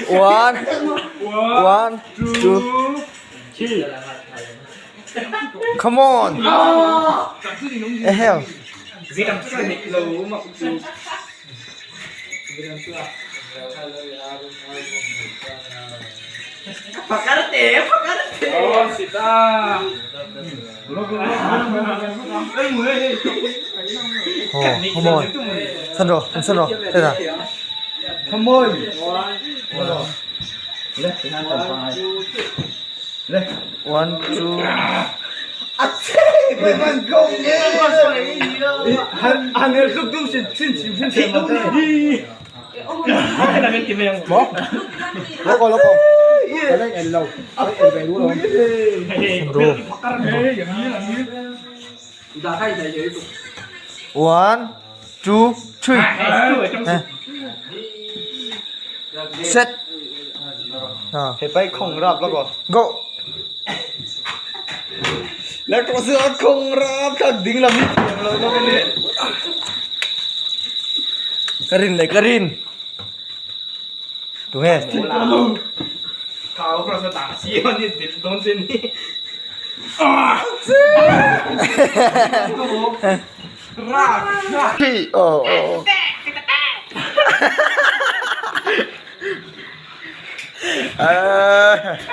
One, one, two, three. Come on. Eheu. Oh, come on. San rawh, san rawh. Teta. Come on. One, two. Loko, loko. One, two, three. Set. He pai khong rap la ko. Go. La ko su khong rap thak ding lam ni thiam lo no ni. Karin le karin. Tu nge. Three. Oh, oh. oh.